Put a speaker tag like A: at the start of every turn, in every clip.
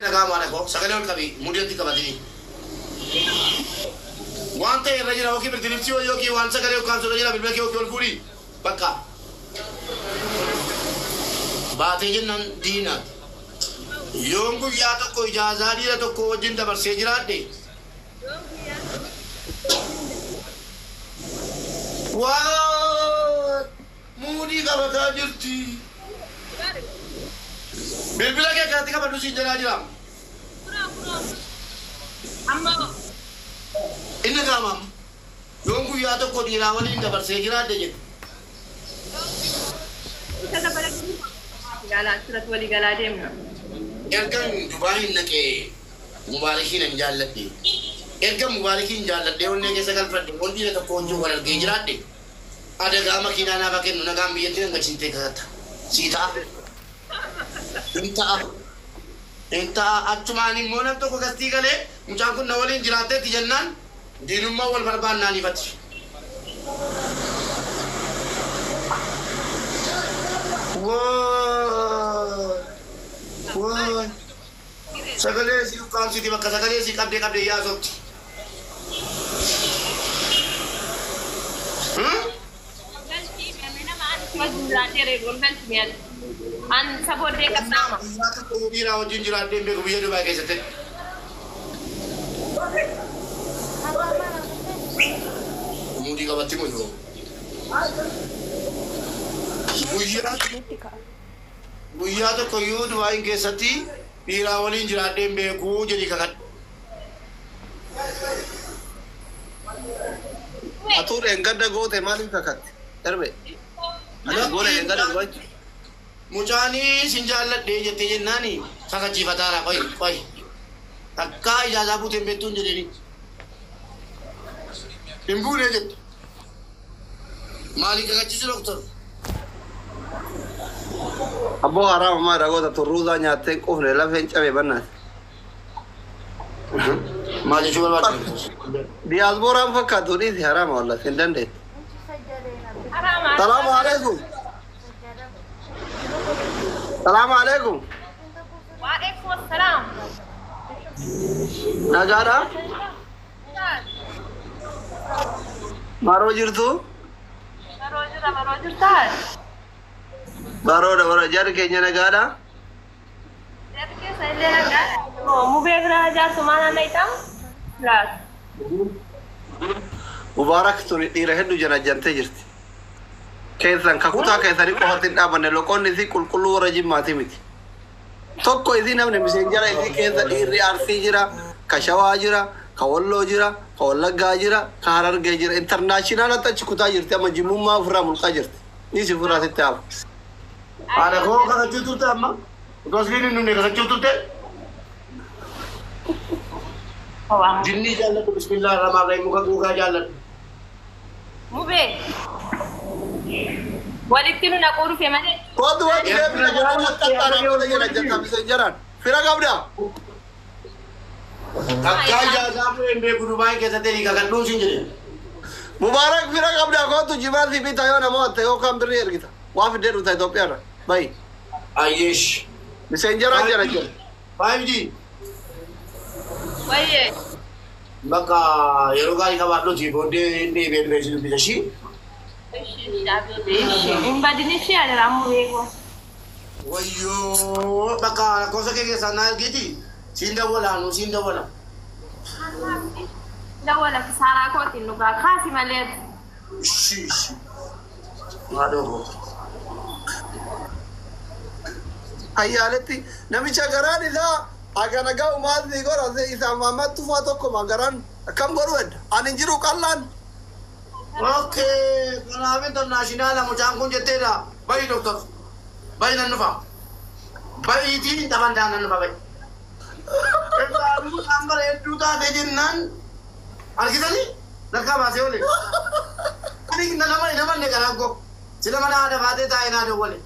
A: Dhaga'amu haadha koo sagalee ol qabi muudatti qabatini. Waan ta'e irra jira yookiin birtilibsii yookiin waan sagalee ukkaamsu irra jira bilbila kee yookiin ol fuudhi bakka. Baatee jennaan diinaati. Yoon guyyaa tokko ijaazaa dhiira tokko wajjin dabarsee jiraadhe. Waan muudii qabataa jirti. Bilbila kee kanatti qabadhu siin jedhaa jira.
B: Amma
A: Inni qaamam. Yoon guyyaa tokko dhiiraa waliin dabarsee jiraadhe jedhe.
B: Isa dabalatu galaa asirratti walii galaa deemna.
A: Ergan Dubaayin naqee Mubaarakiin hin jaalladhe. Erga Mubaarakiin jaalladhee onnee keessa galfadhe on dhiira tokko wajjin wal argee jiraadhe. Adagaa makiinaa naaf haa kennu nagaan biyyatti nan galchitee kakatta. Sii ta'a. Hin ta'a. Hin ta'a. Achumaan immoo nam tokko gastii galee mucaan kun na waliin jiraatteetti jennaan diinummaa wal barbaannaan ifatti. Waay! Waay! Sagalee sii ukkaamsiti bakka sagalee sii qabdee qabdee yaasofti.
B: An sabooddee qabnaama.
A: Guyyaa tokko dhiiraa wajjin jiraadhee hin beeku biyya Dubaay keessatti. Muudii qabatti moo jiru? Guyyaa guyyaa tokko iyyuu Dubaayin keessatti dhiiraa waliin jiraadhee hin beeku jedhi kakadhu.
C: Atuu dheengadda goote maaliif kakatte? Darbe. Ati goone dheengadda dubachi.
A: Mucaanii sin jaalladhee jettee jennaani kakachiifataara qoy qoy. Takkaa ijaazaa buutee hin beektuun jedheeni. Hin buunee jettu. Maaliin kakachiisu doktor?
C: Abboo haraama maa irraa goota turruusaa nyaattee hin quufne lafeen cabe bannaati.
A: Maal jechuu barbaadde?
C: Diyaasbooraan fakkaatu dhiisi haraama wallahi hin dandeettu. Salaamu alaikum. Salaamu alaikum.
B: Waalaikum salaam.
C: Nagaadha. Maroo jirtu?
B: Baroo jira baroo jirtaa?
C: Baroodha baroo jarri keenya nagaadha.
B: Jarri keessa illee nagaadha. Mubee biraa jaarsumaa naannoo itaa? Laata.
C: Mubaarak tuni dhiira hedduu janajjantee jirti. Keessan kakutaa keessanii qofatti hin dhaabanne loqonni isii qulqulluu warra jimmaati miti. Tokko isii namni miseenjara isii keessa dhiirri Arsii jira, ka Shawaa jira, ka Walloo jira, ka Wallaggaa jira, ka Harargee jira. Intarnaashinaala achi kutaa jirti amma jimmummaa ofirraa mulqaa jirti. Ni si ofirraa sitti hafu.
A: Haadha koo kakachuu turte amma? Otoo asliin hin dhumne kakachuu turte? Jinnii jaalladhu bismillah ar-rahmaan ar-rahiim muka gogaa jaalladhu.
B: Mubee. Walitti nu naquu dhufe malee.
C: Kootu wanti deemna jedhamu qaxxaara booda jira jetta miseenjaraan. Fira qabdaa?
A: Takkaa ijaazaa bu'ee hin beeku Dubaay keessatti kakadhuun siin jedhe.
C: Mubaarak fira qabdaa kootu jimaa si bita yoo nama watte yookaan birrii ergita. Waa fiddee dhufta Itoophiyaarra. Bayi.
A: Ayyeesh.
C: Miseenjaraan jira jira.
A: 5G.
B: Wayyee.
A: Bakka yeroo gaarii qabaadhuuti booddee inni deebi'ee dhufee si dubbisa ishii.
B: Hin badin ishee adaraa mubee koo.
A: Wayyoo bakka lakkoofsa kee keessaa naa ergiiti. Siin dawwala nu siin dawwala.
B: Dawwala kisaaraa kootiin dhugaa kaasi malee.
A: Ishii ishii. Maadhoo koo.
C: Ayyaaletti namicha garaan isaa agana ga'u maal si godha isaa maammattu faa tokkoma garaan akkam godhu edda. Ani hin jiru qallaan.
A: Okay, kanaaf internaashinaala mucaan kun jetteedha. Bayi doktor. Bayi nan dhufa. Bayiitiin hin taphan daan nan dhufa bayi. Mucaan bara hedduu taate jennaan argitanii narkaa baasee oole. Ani nama hin amanne garaan koo. Sila mana haadha baatee taa'ee naa dawwale.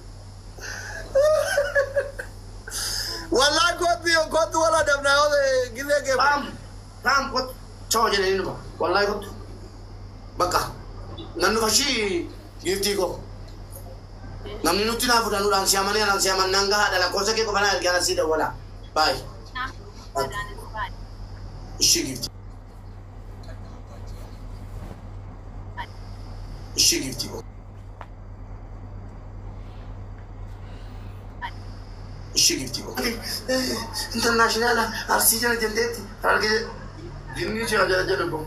C: Wallahi kootu kootu wala dabna yoo gisee kee.
A: Raam raam kottu choo jedhanii dhufa. Wallahi kottu. Bakka nan dhufa shii giiftii koo. Namni nutti naa fudhanuudhaan si amanee anaan si amannaan gahaadha lakkoofsa kee qofa naa ergaa sii dawwala. Baay'ee. Ishii gifti. Ishii gifti. Ishii gifti. International Arsii jala jenteetti. Harargee jinni ishee jala jedhu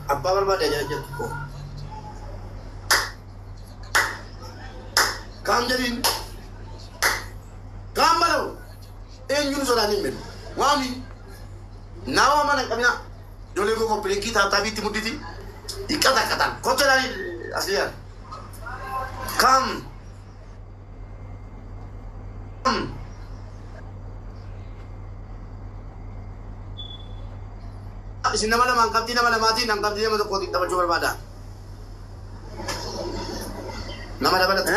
A: abbaa barbaade jala jedhu. Kaam jedhiin. Kaam balau. Eenyuun sodaan hin beeku. Waami. Nama mana qabina. Ijoollee koo koppilinkii taaptaabiitti mudditi. Dhiqqata qataan. Kottu ilaali asii yaala. Kaam. Kaam. Isin nama lamaan qabxii nama lamaatiin an qabxii nama tokkootiin taphachuu barbaada. Nama dabalatu.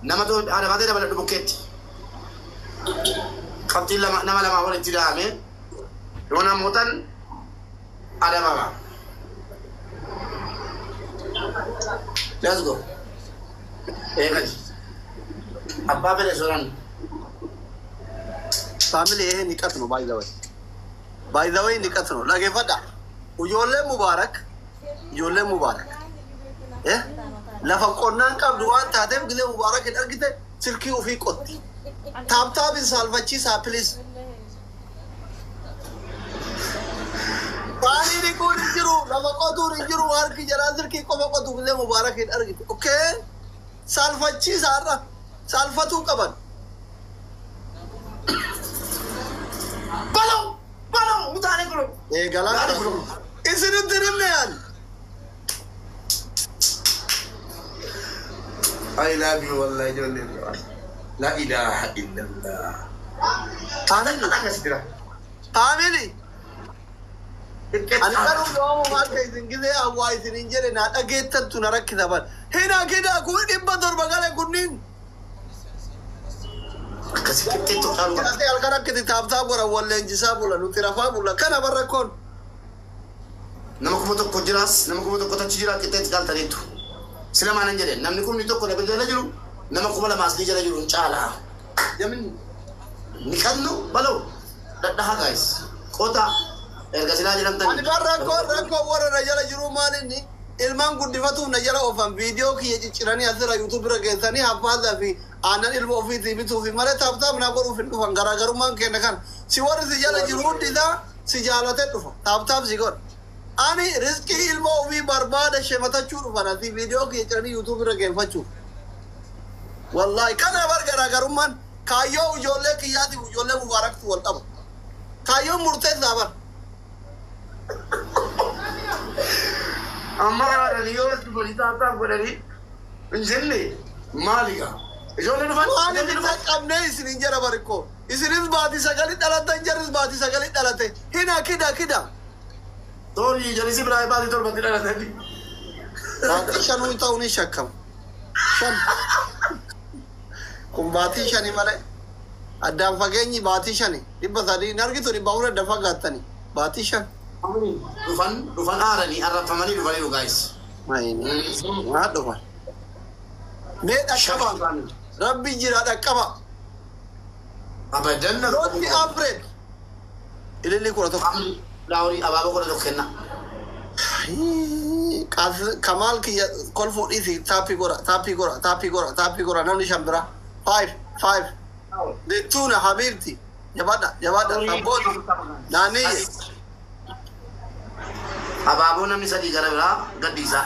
A: Nama haadha baatee dabaladhu bukkeetti. Qabxii lama nama lamaa walitti dhahame yoo namootan adabama. Let's go. Eegali. Abbaa fedhe soran.
C: Family ይሄ ንቀት ነው። By the way, by the way, ንቀት ነው። Dhageeffadha. Ijoollee Mubaarak, ijoollee Mubaarak lafa qonnaan qabdu waan taateef gisee Mubaarak hin argite silkii ofii qotti. Tap tap hin saalfachiisaa, please. Baanii dhiquun hin jiru, lafa qotuun hin jiru, harki jalaa silkii qofa qotu gisee Mubaarak hin argite. Okay? Saalfachiisaa irra saalfatuu qaban.
A: Balau! Balau! Mutaalee kun.
C: Eegalaa isinitti himne yaani.
A: I love you wallahi ijoollee. La ilaha illallah.
C: Family. Family. Ani garuu yoomuu akka isin gisee hawwaa isin hin jedhe naa dhageettantu na rakkisa ban. Hina kida kun 700 gale kunniin.
A: Akkasi qixxeetu qaalu qaba.
C: Ati halkan akkiti tap tap godhan wal leenjisaa bula, nuti rafaa bulla kana barra koon.
A: Nama 1000 jiraas, nama 1000 tachi jira, qixxeetti caaltaniitu. Sila maanan jedhe, namni 1000 lafa jala jiru nama 2000 asii jala jiru hin caala. Yamin ni kannu balau dhadhaha guys. Qota erga silaa jedhamtani.
C: Ani barra koon rakkoo warra na jala jiru maal inni ilmaan guddifatuuf na jala oofan viidiyoo kiyya cicciranii asirra YouTube bira geessanii haffaasaa fi aannan ilma ofiitii bituufi malee tap tap naa godhuuf hin dhufan. Garaagarummaan kenna kana si warri si jala jiru hundi isaa si jaalatee dhufa, tap tap si godha. Ani riskii ilma ofii barbaada shematachuu dhufan asii viidiyoo kiyya ciranii YouTube bira geeffachuuf. Wallahi kana bar garaagarummaan kaayyoo ijoollee kiyyaatiif ijoollee Mubaaraktu wal qaba. Kaayyoon murteessaa bar.
A: Amma haadhanii yoo as dhufanii tap tap godhanii hin jenne maali gaa? Ijoollee dhufan.
C: Waan isin qabnee isin hin jedha barikko. Isinis baatii sagali dhalatan, jarris baatii sagali dhalate. Hina kida kida.
A: Toori jalisi biraa baatii torbatti dhalatanii.
C: Baatii shanuu ta'uu ni shakkama. Shan. Kun baatii shani malee. Addaan fageenyi baatii shani. 300 hin argitu, 400 adda fagaattani. Baatii 5.
A: Dhufan dhufan aaranii arrabfamanii dhufaniiru guys.
C: Maa dhufan. Mee dhaqqaba. Rabbi jira, dhaqqaba.
A: Abadan.
C: Don't be afraid. Ililli 11.
A: Laawurii abaaboo 11 kenna.
C: Kamaal kiyya kolfuu dhiisi, taappii godha, taappii godha, taappii godha, taappii godha, namni shan bira. Five, five. Littuuna habiibti. Jabaadha, jabaadha. Sabbooti. Naanniyye.
A: Abaaboo namni sadii gara biraa gadhiisa.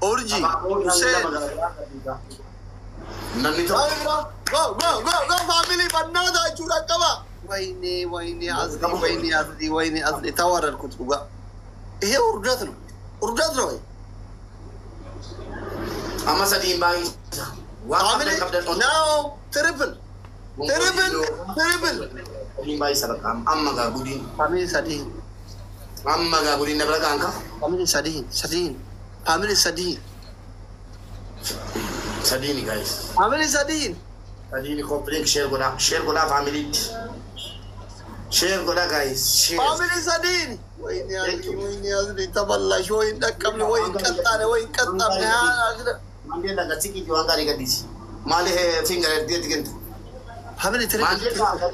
C: Urji.
A: Abaaboo namni
C: Hussein.
A: lama gara biraa gadhiisa. Namni tokko.
C: Go, go, go, go, family bannaata jechuudha qaba. ወይኔ ወይኔ አዝሊ፣ ወይኔ አዝሊ፣ ወይኔ አዝሊ፣ ተዋረድኩት። dhugaa ይሄ ውርደት ነው፣ ውርደት ነው።
A: Amma sadiin baay'isa. Waan
C: Family
A: qabdan qabdan.
C: Now triple, triple, triple.
A: Sadiin baay'isa bakka amma gaa gudiin.
C: Family sadiin.
A: Amma gaa gudiin na bira gaan ka.
C: Family sadiin, sadiin, family sadiin.
A: Sadiini guys.
C: Family sadiin.
A: Sadiini copy link share godhaa. Share godhaa familytti. Share godhaa guys. Share.
C: Family sadiin. ወይኔ አዝሊ፣ ወይኔ አዝሊ፣ ተበላሽ። ወይ እንደቀምne ወይ እንቀጣነ ወይ እንቀጣምne
A: Mandela gatii waan gaarii gadhiisi. Maali finger ergeetti kentu.
C: Family, triple,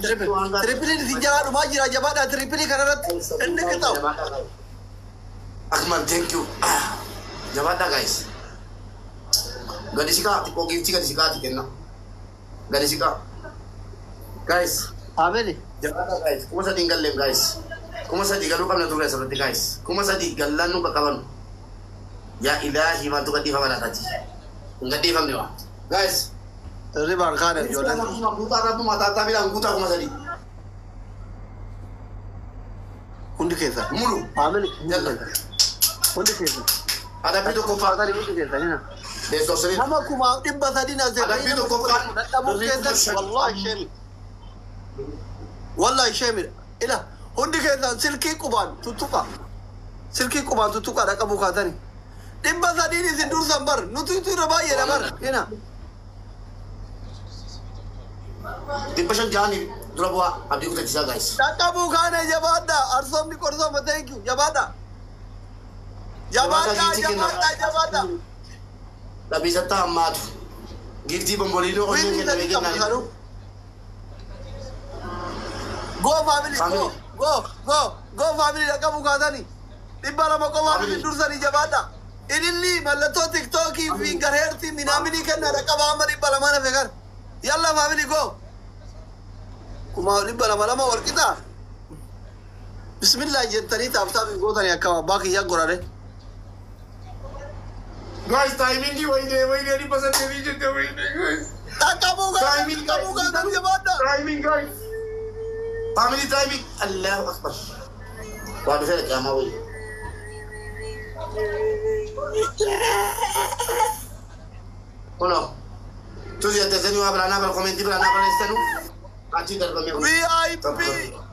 C: triple, triple isin jalaa dhumaa jira. Jabaadha, triple kanarratti inni qixaa'u.
A: Akmal, thank you. Jabaadha guys. Gadi siqaa, xiqqoo giiftii gadi siqaati kenna. Gadi siqaa. Guys.
C: Family.
A: Jabaadha guys. 3,000 hin galleem guys. 3,000 galuu qabna turre asirratti guys. 3,000 gallaan nu qaqqabanu. Yaa ilaahi, maaltu gadhiifama laataati? Hin gadhiifamne waa. Guys.
C: Ribaan kaane ijoolleen.
A: Guutaa rabbuma taataa bilaan guutaa 3,000.
C: Hundi keessa.
A: Mulu.
C: Family.
A: Jalla.
C: Hundi keessa.
A: Adabbii tokkoffaa.
C: Hundi keessa. Hina.
A: Teessoo sirrii.
C: Nama 300,000 as
A: Adabbii tokkoffaan.
C: Dadhabuu keessatti wallahi shame. Wallahi shame. Ila hundi keessan silkii qubaan tuttuqa. Silkii qubaan tuttuqa dhaqabuu kaatani. 300n isin dursan bar, nuti irra baay'eedha bar. Hina.
A: 500 ja'anii dura bu'aa abdii kutachiisaa guys.
C: Dhaqabuu kaane, jabaadha. Arsoomni qorsooma, thank you. Jabaadha. Jabaadha, jabaadha, jabaadha.
A: Dhabiisattaa hammaatu. Giiftii bomboliinoo onnee
C: Winni
A: kennamee
C: sadii qabdu
A: kennaan.
C: sanuu. Go family, go,
A: Family.
C: go, go, go family, dhaqabuu kaatani. 200 qofaaf isin dursanii, jabaadha. Ililli mallattoo TikTokii fi garheertii minaaminii kennaa, dhaqabaa amma 200 hafe kan. Yalla family, go. 200,000 lama wal qixaa. Bismillah jettanii tap tap hin gootanii akka abbaa kiyyaa gorare.
A: Guys, timingii wayinee wayinee 800 jette wayinee guys.
C: Dhaqabuu kaatanii,
A: Timing.
C: dhaqabuu kaatanii, jabaadha.
A: Timing guys. Family, timing. Allahu akbar. Waa dhufee qaamaa wayii. Kunoo. Tusi jettee waa biraa naa bara commentii biraa naa barreessitanu. Achii darbamee kun.
C: VIP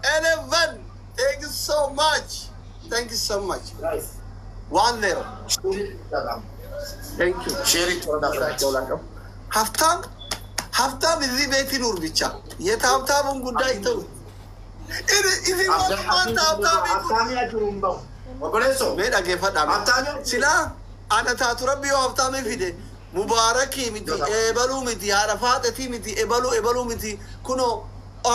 C: 11. Thank you so much. Thank you so much.
A: Guys.
C: 1-0. Thank you.
A: Share toora daafiraatti.
C: ሀብታም ሀብታም እዚህ ቤት ይኑር ብቻ የታፕ tap ኡን ጉዳይ ተው። እዚህ waan tap tap
A: Habtaamii achuun hin bahu. Obboleessoo.
C: Mee dhaggeeffadhaa.
A: Habtaamii.
C: Silaa ana taatu rabbi yoo habtaamii fide mubaarakii miti, eebaluu miti, haadha faaxetii miti, ebaluu ebaluu miti, kunoo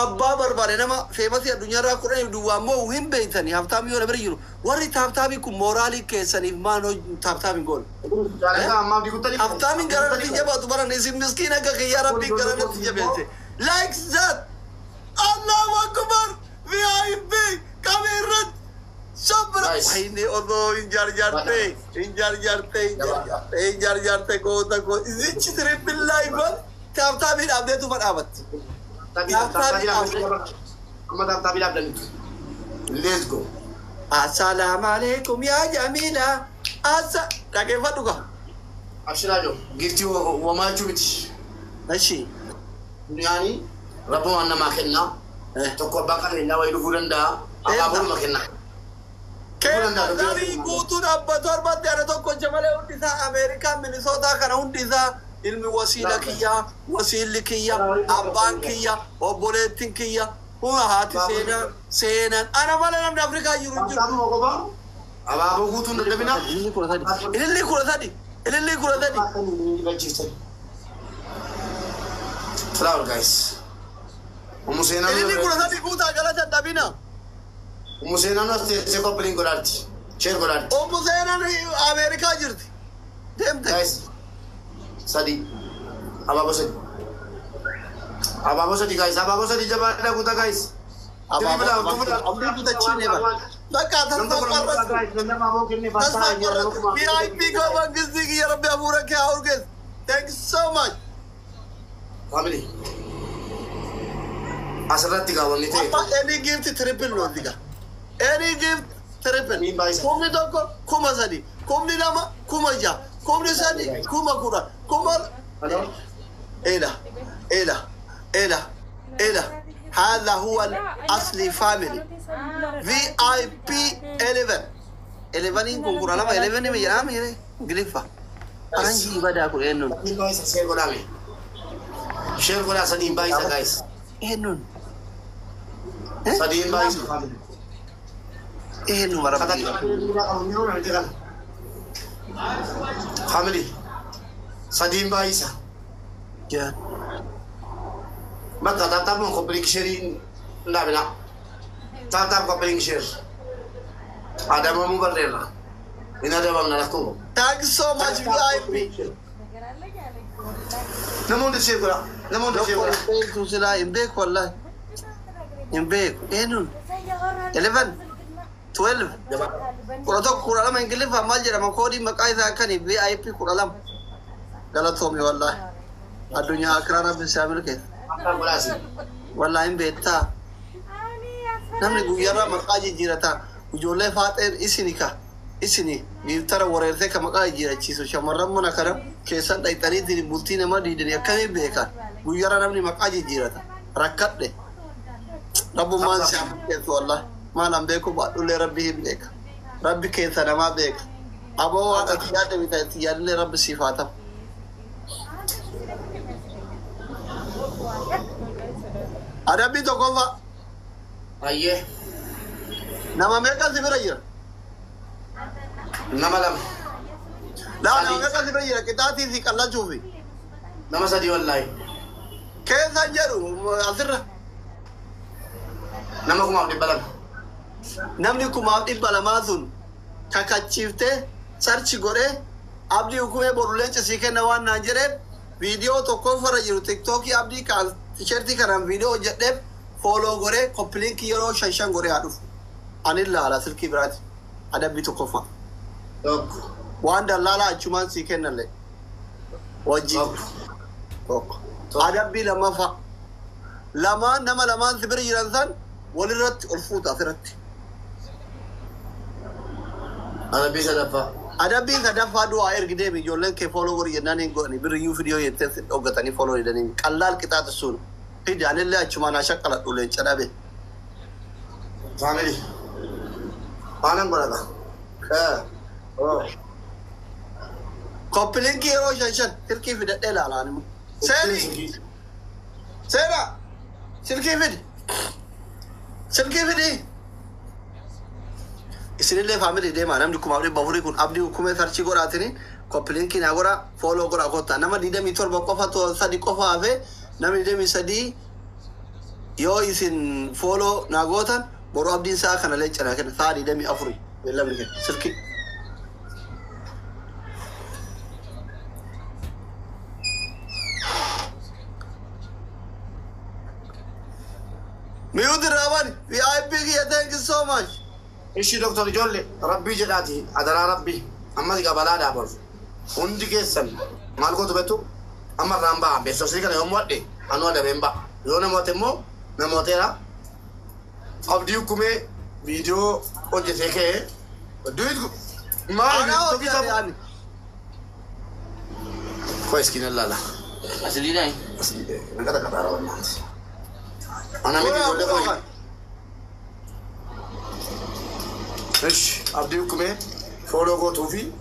C: abbaa barbaade nama famous addunyaarraa 10 duwwaa immoo hin beeytani. Habtaamii yoo na bira jiru warri tap tapii kun mooraalii keessaniif maan tap tapii goon.
A: Jaalala ammaaf diguttanii.
C: Habtaamiin gara natti jabaatu baran isin miskiin akka kiyyaa rabbiin gara natti jabeesse. Like that. Allahu Akbar. VIP qabeerratti. Sabra.
A: Nice.
C: Wayne odoo hin jarjarte, hin jarjarte, hin jarjarte, hin jarjarte goota koo. Isichi triple live tap tapii dhaabdeetuma dhaabatti.
A: Amma tap tapii dhaabdanitu. Let's go.
C: Assalaamu alaikum yaa Jamiila. Assa dhaggeeffadhu gaa.
A: Abshiraajo giiftii womaachuu miti.
C: Ashi.
A: Duniyaanii rabbi waan namaa kennaa. Tokko abbaa qabeenyaa wayii dhufuu danda'a. Abbaa kennaa.
C: Keenya garii guutuu dhaabbatu arbatti ana tokkocha malee hundi isaa Ameerikaa Minisootaa kana hundi isaa ilmi wasiila kiyya, wasiilli kiyya, abbaan kiyya, obboleettiin kiyya, huna haati seenaa seenaan ana malee namni Afrikaa jiru hin jiru.
A: Abaaboo qofaa abaaboo guutuun dadhabinaa.
C: Ililli 13, ililli 13, ililli 13.
A: Flower guys. Umu seenaan.
C: Ililli 13 guutaa galata dhabina.
A: Umu seenaan as teessee qophiin godhaarti. Share godhaarti.
C: Obbo Seenaan Ameerikaa jirti. Deemte.
A: Guys. Sadi. Abaaboo sadi. Abaaboo sadi guys. Abaaboo sadi jabaadhaa guutaa guys.
C: Abdii kutachiine bara. Bakka tasfaa qarratti. Tasfaa qarratti. VIP koo mangistii kiyya rabbi hafuura kee haa urgeessu. Thank you so much.
A: Family. Asirratti gaawwanni ta'e.
C: Amma any gift triple nuti gaa. Any gift triple.
A: Niin baay'isa.
C: 1000 3,000. 2000 6,000. 3,000 10,000. Kuma. إلى إلى إلى إلى هذا هو الأصلي family VIP 11 11 kun 12 11 ni jedhama jedhe Ingiliffa. Faranjii badaa kun eenyuun?
A: Sadiin baay'isa share godhame. Share godhaa sadiin baay'isa guys.
C: Eenyuun?
A: Sadiin baay'isa family.
C: Eenyu marabbii?
A: Family. Sadiin baay'isa.
C: Jaan.
A: Bakka tap tap copy link share ndaabina. Tap tap copy link share. Adabamuu barreerra. Hin adabamna rakkoo.
C: Thank you so much, VIP.
A: Namoonni share godha. Namoonni share godha.
C: Beektu silaa hin beeku, wallahi. Hin beeku. Eenyuun? 11, 12, 11, 12. Ingiliffaan maal jedhama? Koodii maqaa isaa akkani VIP 12. Galatoomi wallahi. Addunyaa akiraa rabbi isaa milkeessa.
A: Akka godhaasi.
C: Wallahi hin beektaa. Namni guyyaarraa maqaa jijjiirataa. Ijoollee faaxeen isini ka. Isini giiftara wareertee ka maqaa jijjiirachiisu. Shamarran mana kana keessan dhayxaniitiin bultii nama diidanii akkamiin beekan? Guyyaarraa namni maqaa jijjiirata. Rakkadhe. Rabbummaan si milkeessu wallahi. Maal an beeku baadhullee rabbi hin beeka. Rabbi keessa namaa beeka. Aboo, waan ati yaadde mita itti yaadillee rabbi siif haa ta'u. Adabbii tokkoffaa.
A: Ayyee.
C: Nama meeqa si bira jira?
A: Nama lama.
C: Laa, nama meeqa si bira jira? Qixaatii fi qallachuufi.
A: Nama sadii wallaahi.
C: Keessan jedhu asirra.
A: Nama 2,200.
C: Namni 2,200 sun kakachiiftee search godhee abdii hukumee boru leenca sii kenna waan naan jedheef, viidiyoo tokkoffarra jiru tiktookii abdii kaan tisheertii kanaan viidiyoo hojjedheef follow godhee copy link yeroo shan shan godhee haa dhufu. Ani laala silkii biraati. Adabbii tokkoffaa.
A: Tokko.
C: Waan dallaalaa achumaan sii kennallee. Wajjin.
A: Tokko.
C: Tokko. Adabbii lammaffaa. Lamaan nama lamaan si bira jiran san walirratti ol fuuta asirratti.
A: Adabbii sadaffaa.
C: Adabbiin sadaffaa du'aa ergi deemi. Ijoolleen kee follow godhi jennaan hin godhani. Birriyyuu fidiyoo jettee si dhoggatanii follow jedhanii qallaal qixaatu sun fidi. Anillee achumaan haa shaqqaladhu leenca dhabe.
A: Family. Waanan godhata. Oh.
C: Copy link yeroo shan shan silkii fidadhee ilaalaan immoo. Seeni seena silkii fidi, silkii fidi. Isinillee family deemaa. Namni 4,400 kun abdii hukumee search godhaatini copy link naa godha, follow godha, kottaa. Nama 27 qofa, sadi qofa hafe. Namni 23 yoo isin follow naa gootan, boru abdiin sa'a kana leenca naa kenna. Sa'a 24 beellamni kenna silkii. Mute Raban, VIP kiyya, thank you so much.
A: Ishi doktor, ijoollee rabbii jedhaati, adaraa rabbii ammas gabalaadhaa boru. Hundi keessan maal gootu beektu? Amma irraan ba'a beeksisii kana yommuu adde anuu adabeen ba'a. Yoo namoota immoo namooteera abdii hukumee viidiyoo hojjetee ka'ee duit maal
C: Ana hojjete ani.
A: Koo iskiin laala.
D: Asiliidhaan.
A: Naqata qaxaara walmaati. Ana miti, ijoollee koo. Ishi abdii hukumee follow gootuu fi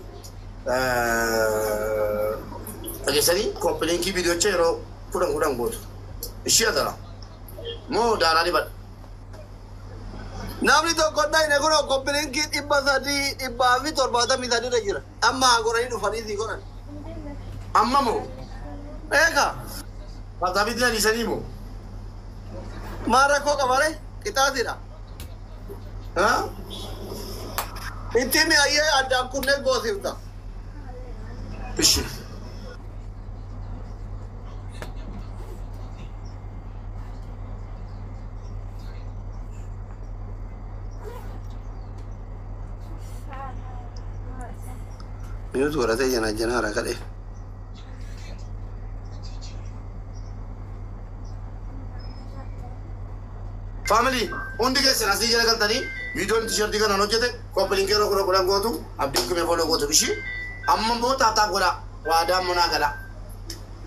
A: dhageessanii copy link viidiyoocha yeroo 10 10 gootu. Ishii adara. Moo daaraa dibadha.
C: Namni tokko dhayne kun copy link 373 irra jira. Amma haa godhanii dhufanii sii godhan.
A: Amma moo?
C: Eega.
A: Taabitti adiisanii moo?
C: Maal rakkoo qabare? Qixaatidha.
A: Haa?
C: Itti mi'ayyee addaan kunneen goosifta.
A: Ishi.
C: Mute godhatee jana jana hara kadhee.
A: Family, hundi keessan asii jala galtanii viidiyoon tisheertii kanaan hojjete copy link yeroo 10 10 gootu, abdii hukumee follow gootu. Ishii amma immoo tap tap godhaa, waadaa munaa gala.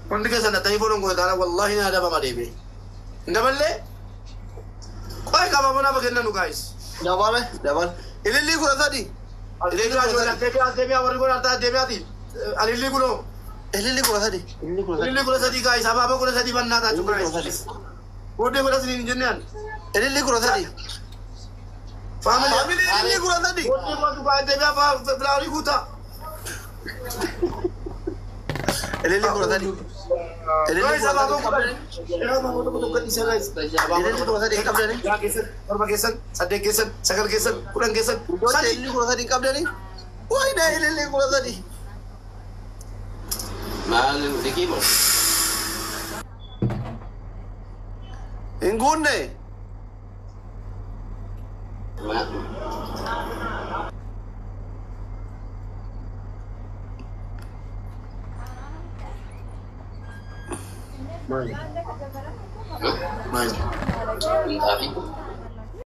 A: Hundi keessan dhattanii follow gootu taana wallahi ni adabama deebi'e. Hin daballee qoy qaba munaa kennanu guys.
C: Dabale dabale. Ilillii 13.
A: Deebi'aa deebi'aa, warri godhan ta'a deebi'aati. Alilli kunoo.
C: Ilillii 13. Ilillii 13.
A: Ililli 13 guys, abaaboo 13 bannaa taatu guys. Booddee 13 hin jennaan.
C: Ilillii 13.
A: Family.
C: Family, ilillii 13.
A: Booddee gootu guys, deebi'aa, filaarii guutaa.
C: Ilillii 13. Ililli
A: Guys,
C: kudha
A: abaaboo
C: sadii qabdani.
A: 10. Abaaboo tokko tokko dhiisaa guys.
C: Ililli 13 qabdani.
A: 6 keessan, 7 keessan, 8 keessan, 9 keessan, 10 keessan.
C: Ijoollee ililli 13 qabdani. Wayna ililli 13.
D: Maal liqii moo?
C: Hin guunne.
A: Maali? Maali?
D: Xaafii.